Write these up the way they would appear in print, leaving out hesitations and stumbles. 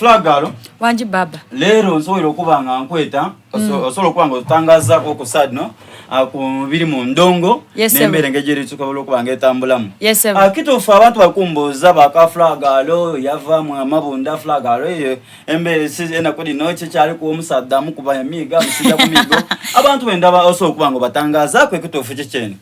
Flagalo. Wangi baba. Leero nsobola okuba nga nkweta mm. osobola okuba nga otangazaako ku side no ah, ku biri mu ndongo yes, n'embeera engeri gyeri tusobola okuba nga etambulamu. Yes, ah, kituufu abantu bakumbuuza baka Flagalo yava mu amabunda Flagalo eyo embeera enaku lino kikyali ku omusadda amukuba emiigo amusija ku miigo abantu bendaba osobola okuba nga obatangazaako ekituufu kikyene.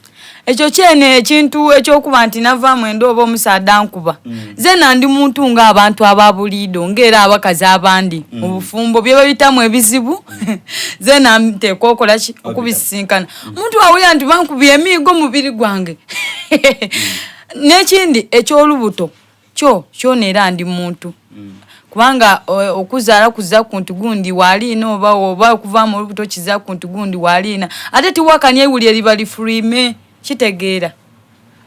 Ekyo kyene ekintu ekyokuba nti navaamu enda oba omusaadha ankuba. Mm. Zena ndi muntu nga abantu aba buliido nga era abakazi abandi mm. mu bufumbo bye babitamu ebizibu mm. zena nteekwa okola ki okubisisinkana. Mm. Omuntu awulira nti bankubye emiigo mubiri gwange. Mm. N'ekindi eky'olubuto kyo kyona era ndi muntu. Mm. Kubanga okuzaala kuza ku nti gundi waliina oba oba okuvaamu olubuto kiza ku nti gundi waliina ate tiwakanya eiwulire liba lifulwime kitegeera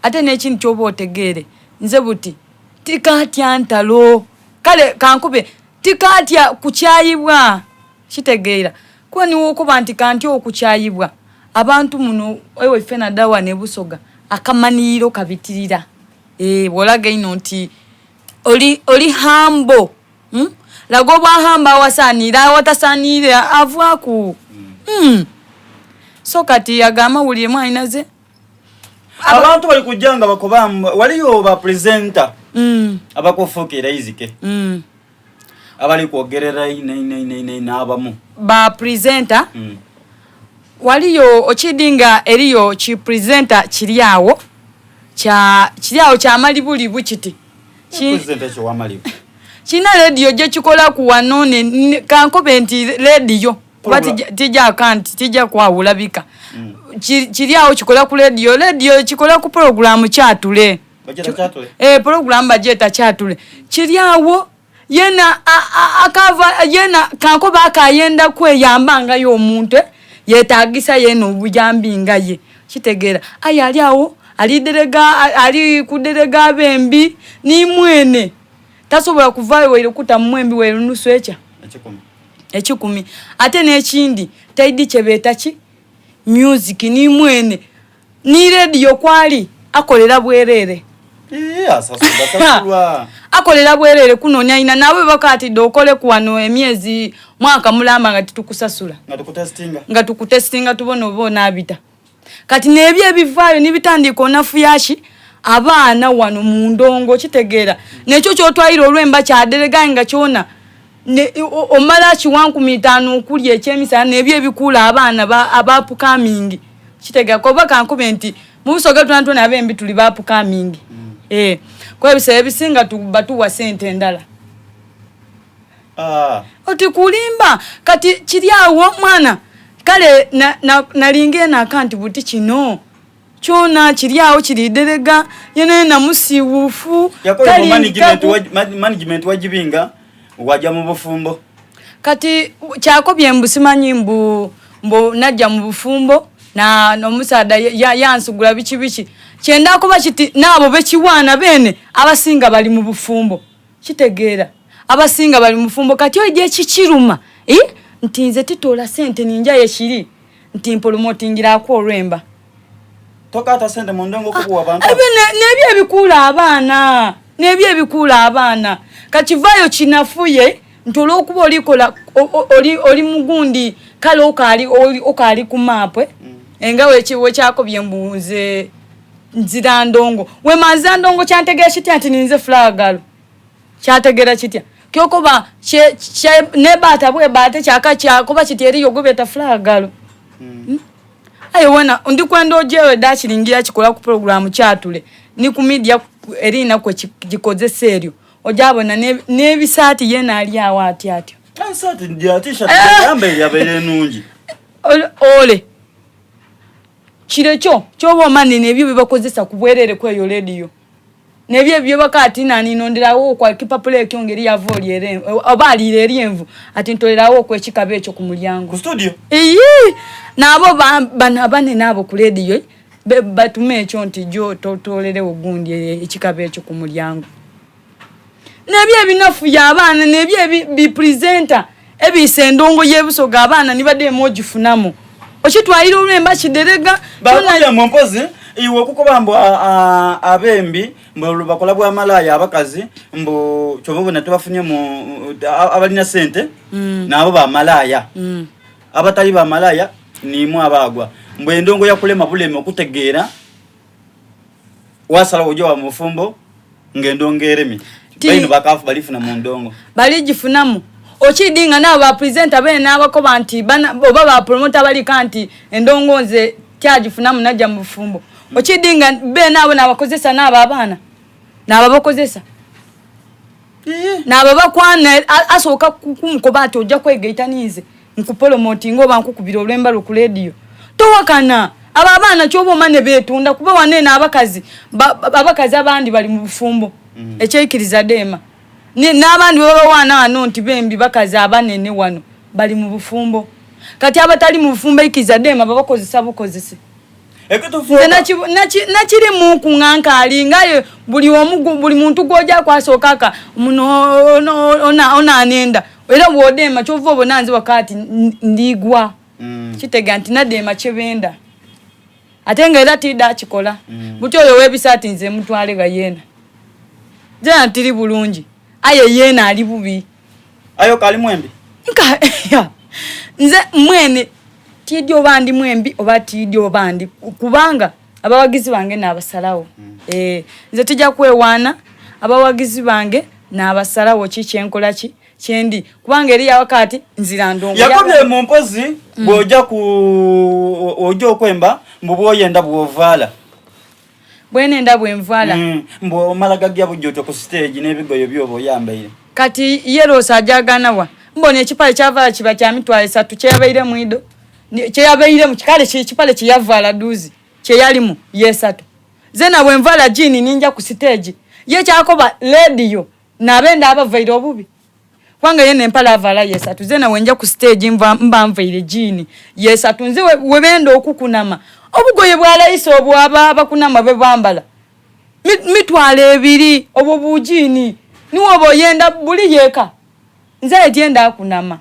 ate n'ekindi kyoba otegeere nze buti tikaatya ntalo kale kankube tikaatya kukyayibwa kitegeera kuba niwokuba nti kantya okukyayibwa abantu muno ewe ffe nadawa ne Busoga akamaniyiro kabitirira eh, bwolaga ino nti oli oli humble hmm? laga obwa humble awasaanira awatasaanira avaaku mm. mm. so kati ago amawulire mwalinaze abantu bali kujja nga bakoba waliyo ba presenter mm. abakufuukira izike mm. abali kwogerera n'abamu ba presenter mm. waliyo okidi nga eriyo ki presenter kiri awo kya kiri awo kyamalibulibu kiti kirina lediyo gyekikola ku wano kankobe nti lediyo kuba tija kanti tija kwawula bika mm. kiri awo kikola ku lediyo lediyo kikola ku pulogulaamu kyatule eh, pulogulaamu bagyeta kyatule kiri awo yena akava yena kankobe akayenda kweyamba nga ye omuntu eh, yetagisa yena obuyambi nga ye kitegeera aye ali awo aliderega ali kuderega abembi ni mwene tasobola kuvaayo waire kuta mwembi waire nusu ekya ekikumi ate n'ekindi taidi kyebeeta ki music ni mwene Ni rediyo kwali akolera bwerere. Akolera bwerere kunonya ina nawe bakatidde okole kuwano emyezi mwaka mulamba nga titukusasula nga tukutestinga tubona oba onabita kati nebyo ebivaayo nibitandika onafuyashi abaana wano mu ndongo kitegeera nekyo kyotwalira olwemba kyaderegaye nga kyona omala kiwankumi itaano okulya ekyemisana nebyo ebikuula abaana abapukamingi kitegera kuba kankube nti mubusoga tuna tuna abembi tuli bapukamingi mm. eh kwa ebiseera ebisinga batuwa sente endala ah. oti kulimba kati kiri awo mwana kale nalinga na, na eno akanti buti kino kyona kiri awo kiri derega yena yena musiwufu management wajibinga waja mu bufumbo kati kyakobye mbu simanyi mbu mbu najja mu bufumbo na omusaadha yansugula ya biki biki kyenda kuba kiti naabo bekiwaana beene abasinga bali mu bufumbo kitegeera abasinga bali mu bufumbo kati oyo ekikiruma nti nze titoola sente ninja yekiri nti mpolomotingiraku olwemba tokata sente mu ndongo kubuwa bantu ebyo nebyo ebikuula abaana nebyo ebikuula abaana kakivayo kinafuye nti olwokuba olikola oli oli mugundi kale okaali okaali ku maapu eh? mm. enga wekyakobye mbu nze nzira ndongo wema nzira ndongo kyantegeera kitya nti ninze flagalo kyategeera kitya kyokuba nebaata bwebaate kyaka kyakuba kiti eriyo gwebeta flagalo mm. hmm? aye wena ndi kwenda ojewe dakiringira kikola ku programu kyatule ni ku media erina kwe gikozesa eryo ojabona n'ebisaati ne yena ali awo ati atyo eh! ole kiro kyo kyoba omane nebyo byebakozesa ku bwerere kweyo lediyo nebyo ebyo baka ati nani nonderawo kwa kipapula ekyo ngeri yava oli ere oba aliira eri envu ati ntolerawo okwekikaba ekyo ku mulyango ku studio iyi nabo bano abanene abo ku lediyo batume ekyo nti jo totolerewo gundi ekikaba ekyo ku mulyango nebyo ebinafuya abaana nebyo bipresenta ebiisa endongo y'ebusoga abaana nibadde emu ogifunamu okitwalira olwemba kiderega bakujamu mpozi. Iwe okukoba mbu abembi mbu bakola bwa malaaya abakazi mbu kyova obona tebafunye mu abalina sente mm. nabo ba malaaya mm. abatali ba malaaya nimwe abaagwa mbu endongo yakulema buleme okutegeera wasala oja wa mufumbo ng'endongo eremye baino bakafu balifuna mu ndongo baligifunamu okidi nga nabo ba presenter bene n'abakoba nti oba ba promoter balika nti endongo nze kyagifunamu najja mu bufumbo okidi nga bene abo nabakozesa n'abo abaana nababakozesa nabo bakwana asooka kumukoba ati ojja kwegaita ninze nkupolomotinga oba nkukubira olwembalo ku lediyo towakana abo abaana kyoba omane betunda kuba wanene abakazi abakazi abandi bali mu bufumbo mm. ekyeikiriza deema n'abandi bebabawaana wano nti bembi bakazi abanene wano bali mu bufumbo kati abatali mu bufumbo ikiriza deema babakozesa bukozese nakiri muku nga nkaali ngaye buli omu buli muntu gwoja kwasookaka muno onanenda era bwodema kyova obona nze wakati ndigwa mm. kitega nti nadema kyebenda ate nga era tida akikola mm. buti oyo webisaati nze mutwale gayena jena tiri bulungi aye yena ali bubi ayo kali mwembi nka nze mwene tidi oba ndi mwembi oba tidi oba ndi kubanga abawagizi bange nabasalawo mm. eh, nze tija kwewaana abawagizi bange nabasalawo ki kyenkola ki kyendi kubanga eri yawakati nzira ndongo yakobye mu mpozi mm. bw'ojja ku ojja okwemba mbu bwoyenda bw'ovaala bwenenda bwenvaala mm. mbu omala gagya bujja otyo ku siteegi n'ebigoye byoba oyambaire kati yerosa ajaganawa mbona ekipale kyavaala kiba kya mitwalo esatu kyeyabaire mwido kyeyabairemu kale ekipale kyeyavaala duuzi kyeyalimu yesatu zena bwenvaala jiini ninja ku siteegi ye kyakoba lediyo nabenda abavaire obubi kubanga ye nempale avala yesatu zena wenja ku stage mba nvaire jiini yesatu nze webenda okukunama obugoye bwalayisa obwo aba abakunama bebambala mitwalo ebiri obwo bujiini niwe oba oyenda buli yeka nze etyenda akunama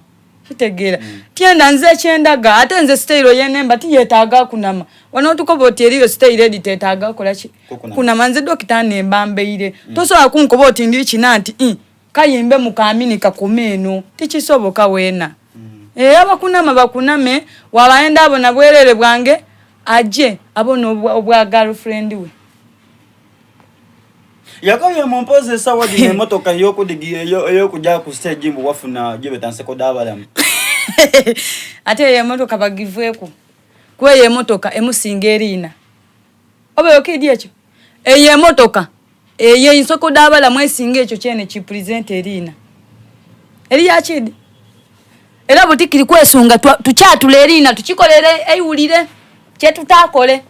kitegeera mm. tyenda nze kyendaga ate nze sitayiro yenemba tiyetaaga kunama wanotukoba oti eriyo sitayiro edi tetaaga kolaki kunama nze dokita nemba mbeire mm. tosobola kunkoba oti ndi kina nti mm, kayimbe mukamini kakome eno tikisoboka weena mm. e, abakunama bakuname wabayenda abona bwerere bwange aje abona obwa girlfriend we yakabye mu mpozi esawa gino emotoka ey'okujja ku stage mbu wafuna gibeta nseko d'abalamu ate eyo emotoka bagiveeku kuba eyo emotoka emusinga eriina oba yokidi ekyo eyo emotoka eyo ensoko d'abalamu esinga ekyo kyene kipresent eriina eri yakidi era butikiri kwesunga tukyatula eriina tukikolere eiwulire kyetutakole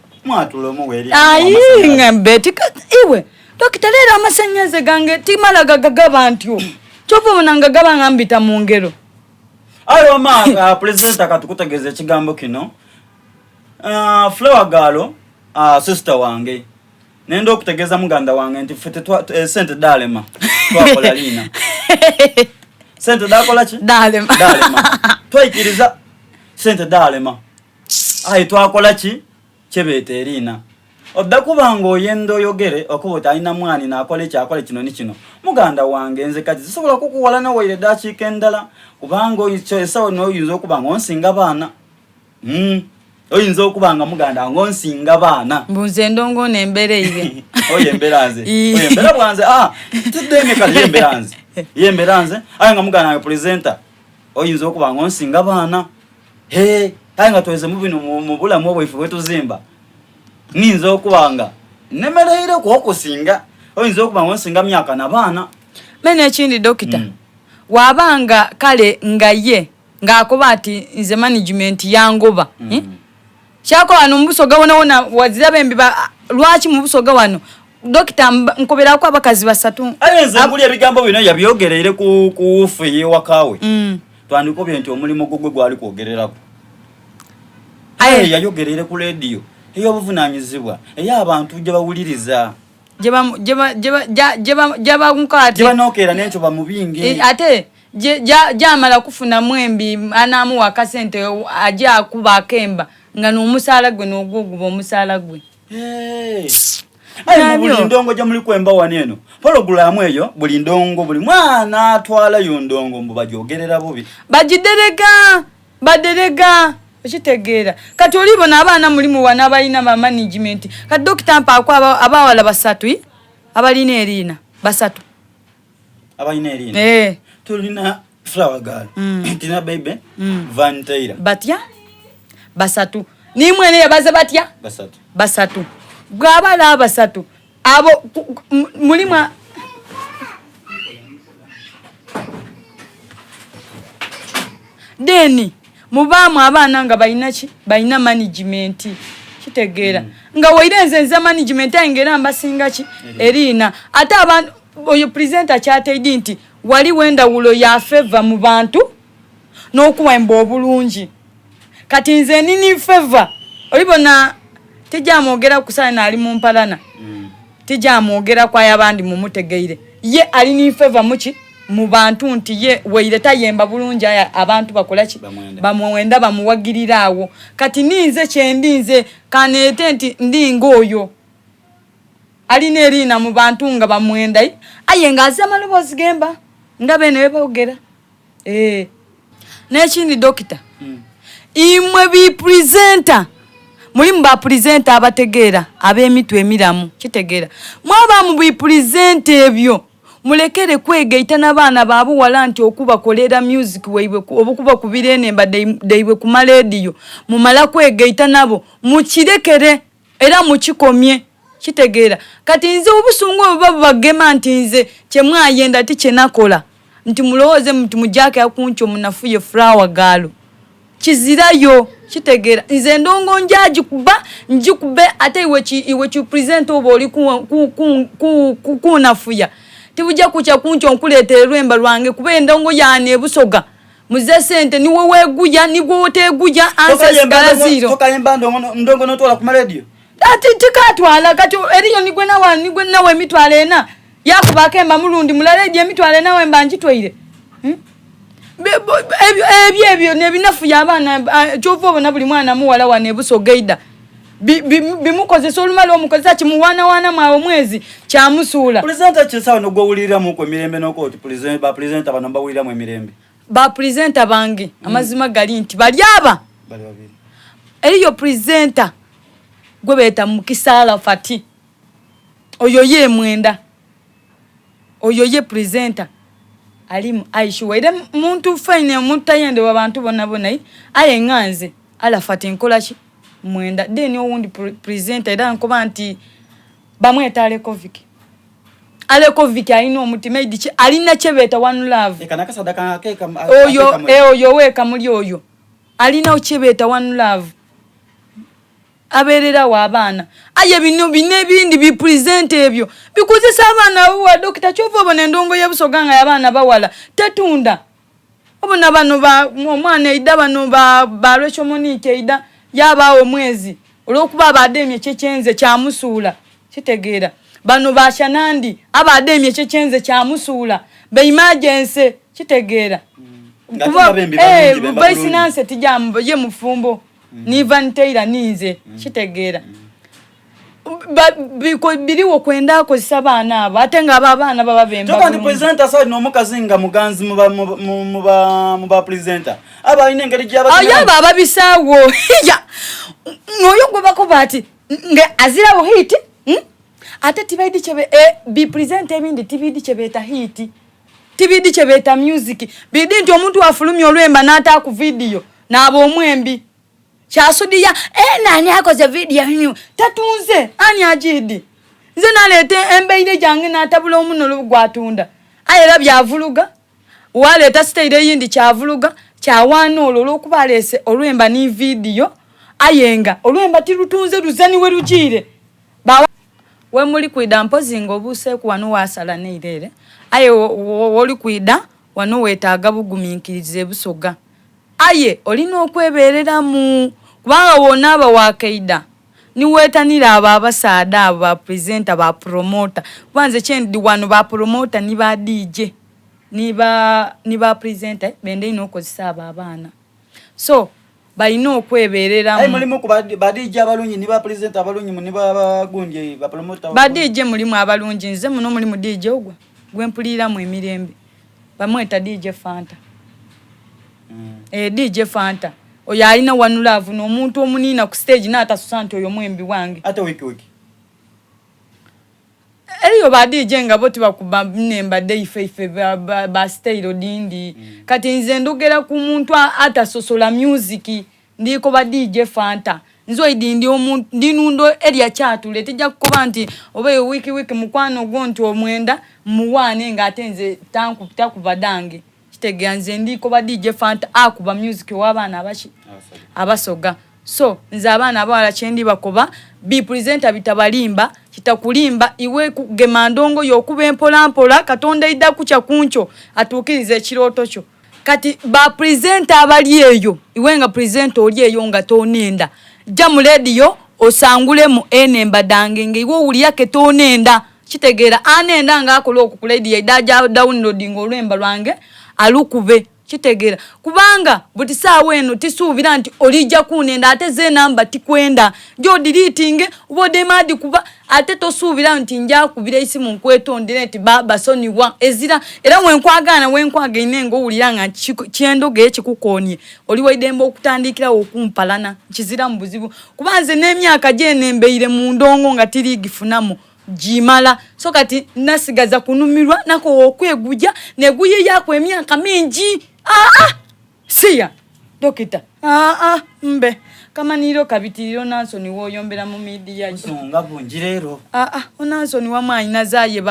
iwe dokita leero amasannyalaze gange timala gagagaba ntyo kyova obona nga gaba nga mbita mu ngero aye wama uh, pulezidenti akatukutegeeza ekigambo kino uh, flower galo uh, sister wange nenda okutegeeza muganda wange nti ffe eh, sente dalema twakola liina sente dakola ki dalema twayikiriza sente dalema aye twakola ki kyebeeta eriina odda kuba nga oyenda oyogere okuba oti alina mwani nakola ekyo akola kino ni kino muganda wange nze kati zisobola kukuwalana waire dakiika endala kubanga esawa noyinza okuba nga onsinga baana mm. oyinza okuba nga muganda wange onsinga baana mbuze endongo nembeera eire oyo embeera nze oyo embeera bwanze ah, tiddeeme kale ye embeera nze ye embeera nze aye nga muganda wange pulezenta oyinza okuba nga onsinga baana Hey, aye nga tweze mu bino mu bulamu obwaife bwetuzimba ninza okuba nga nemereire ku okusinga oyinza okuba nga onsinga myaka na baana mene ekindi dokita mm. wabanga kale nga ye ng'akoba ati nze management yangoba mm. eh? kyakola wano mubusoga wonawona wazira bembi lwaki mubusoga wano dokita nkoberako abakazi basatu aye nze nguli ebigambo bino yabyogereire ku kuufu eyewakawe mm. twandikobye nti omulimu gugwe gwali kwogereraku aye yayogereire ku lediyo ey'obuvunanyizibwa ey'abantu gye bawuliriza gyebanokera nekyo bamubinge eh, ate gyamala kufuna mwembi anamuwa akasente aje akuba akemba nga nomusaala gwe nogwoguba omusaala gwe. Aye mu buli ndongo gye muli kwemba wano eno pologulaamu eyo buli ndongo buli mwana atwalayo ndongo mbu bagyogerera bubi. Bagiderega baderega okitegeera kati olibona abaana mulimu wano abalina ba management kati dokita mpaako abawala basatu abalina eriina basatu abalina eriina eh. Tulina Flower Girl tulina Baby Van Taylor batya basatu nimwene yabaze batya basatu basatu bwabala abasatu abo mulimu then mubaamu abaana nga balina ki balina management kitegeera nga waire nze nze management aye nga era mbasinga ki eriina ate abantu oyo presenter kyateidi nti waliwo endawulo ya favor mu bantu n'okuwemba obulungi kati nze nini favor olibona tijamwogera kusala naali mu mpalana tijamwogera kwayo abandi mumutegeire ye ali ni favor muki mu bantu nti ye waire tayemba bulungi aya abantu bakola ki bamwenda bamuwagirira awo kati ninze kyendi nze kaneete nti ndi ng'oyo alina eriina mu bantu nga bamwenda aye ng'aze amaloboozi gemba nga beene bebogera eh. N'ekindi dokita imwe bi presenter mulimu ba presenter abategeera ab'emitwe emiramu kitegeera mwaba mu bi presenter ebyo mulekere kwegaita n'abaana ba buwala nti okubakolera music waibwe oba okubakubira enemba dhaibwe ku malediyo mumala kwegaita nabo mukirekere era mukikomye kitegeera kati nze obusungu obwo buba bubagema nti nze kyemwayenda ti kyenakola nti mulowooze nti mujake akunkyo munafuye flower girl kizirayo kitegeera nze endongo njagikuba njikube ate iwe iwe ki present oba oli kunafuya tibujja kukya kunkyo nkuleetera olwemba lwange kuba endongo yaane ebusoga muze sente niwe weguya nigwe oteguya ansesigala ziro tokayimba ndongo notwala ku maradio ati tikatwala kati eriyo nigwe nawa nigwe nawa emitwalo ena yakuba akemba mulundi mulala egyo emitwalo ena wemba nkitwaire hmm? Ebyo ebyo nebinafuya abaana kyova obona buli mwana muwala wano ebusoga eida bimukozesa olumala omukozesa kimuwaanawaanamu awo mwezi kyamusuula. Pulezidenti kisawo nogwowuliriramuku emirembe nokoti ba pulezidenti bano mbawuliramu emirembe ba pulezidenti bange amazima gali nti bali aba eriyo pulezidenti gwe beeta Mukisa Arafati oyo ye mwenda oyo ye presenter alimu Aisha waire muntu fine omuntu tayendewa bantu bona bona aye nga nze Arafati nkola ki mwenda then owundi presenter era nkoba nti bamweta Alekovic Alekovic alina omutima edi ki alina kyebeeta one love oyo oyo wekamuli oyo alina kyebeeta one love abeererawo abaana aye bino bino ebindi bi present ebyo bikozesa abaana abawa dokita kyova obona endongo y'ebusoga nga yabaana bawala tetunda obona bano ba omwana eida bano ba ba Rachel Monique eida yabaawo omwezi olw'okuba abaademye kyekyenze kyamusuula kitegeera bano ba Shanandi abaademye kyekyenze kyamusuula be emergency kitegeera kuba Vice Nancy tijambo ye mufumbo ni Van Taylor ninze kitegeera biriwo kwenda akozesa abaana abo ate nga abo abaana baba bemba Kyokka ndi presenter sali n'omukazi nga muganzi mu ba presenter aba alina engeri gy'aba ayo abo ababisaawo ya oyo gwe bakuba ati nga azirawo hit Ate tibaidi kyebe bi presenter ebindi tibidi kyebeeta hit tibidi kyebeeta music bidi nti omuntu afulumya olwemba n'ata ku video n'aba omwembi kyasudiya eh, nani akoze video nyu tatunze ani agidi nze naleeta embeire gyange n'atabula omunolo gwatunda aye era byavuluga waleeta sitayiro eyindi kyavuluga kyawaana olwo olwokuba aleese olwemba ni vidiyo aye nga olwemba tirutunze luze niwe lugiire wemuli kwida mpozi nga obuuseeku wano wasala neirere aye woli kwida wano weetaaga bugumiikiriza ebusoga aye olina okwebeereramu kubanga wonaaba wakaida niweetanira abo abasaadha abo ba presenter ba promoter kuba nze kyendi wano ba promoter ni ba DJ ni ba presenter benda inho okozesa abo abaana so. Balina Aye okwebereramu. mulimu ku ba ba DJ abalungi ni ba presenter abalungi mu ni ba bagundi ba promoter Ba DJ mulimu abalungi nze muno mulimu DJ ogwo gwempuliriramu emirembe bamweta DJ Fanta. Eh DJ Fanta oyo alina one love n'omuntu omuniina ku stage n'atasusa nti oyo mwembi wange. Ate wiki wiki. Eriyo ba DJ nga bo tibakuba nemba de ife ife ba, ba, ba style dindi. Kati nze ndogera ku muntu atasosola music ndiko ba DJ Fanta. Nze oidi ndi omuntu ndi nundo erya kyatule tijja kukoba nti oba eyo wiki wiki mukwano gwo nti omwenda muwaane nga ate nze tanku takuba dange. Kitegeera nze ndiko ba DJ Fanta akuba music ow'abaana abaki abasoga. So nze abaana abawala kyendi bakoba bi presenter bitabalimba kitakulimba iwe kugema ndongo yokuba empola mpola Katonda aidha kukya kunkyo atuukirize ekirooto kyo. Kati ba presenter abali eyo iwe nga presenter oli eyo nga tonenda jja mu radio osangulemu enemba dhange nga iwe owulira ke tonenda kitegeera anenda nga akola okwo ku radio aidha aja downloading olwemba lwange alukube. Kitegeera kubanga buti saawa eno tisuubira nti olija kunenda ate ze namba tikwenda jo deleting oba odema dhikuba ate tosuubira nti njakubira eisimu nkwetondere nti baba sonyiwa ezira era wenkwagaana wenkwagaine nga owulira nga kyendogeye kikukoonye oli waidembe okutandikirawo okumpalana nkiziramu buzibu kuba nze n'emyaka gyene mbeire mu ndongo nga tirigifunamu gimala so kati nasigaza kunumirwa nako okweguja neguyiyaku emyaka mingi aa siya dokita aa mbe kamaniro kabitiriro nansoni woyombera mu media Nsonga bungi leero. Aa onansoni wamwanyi nazaye ba.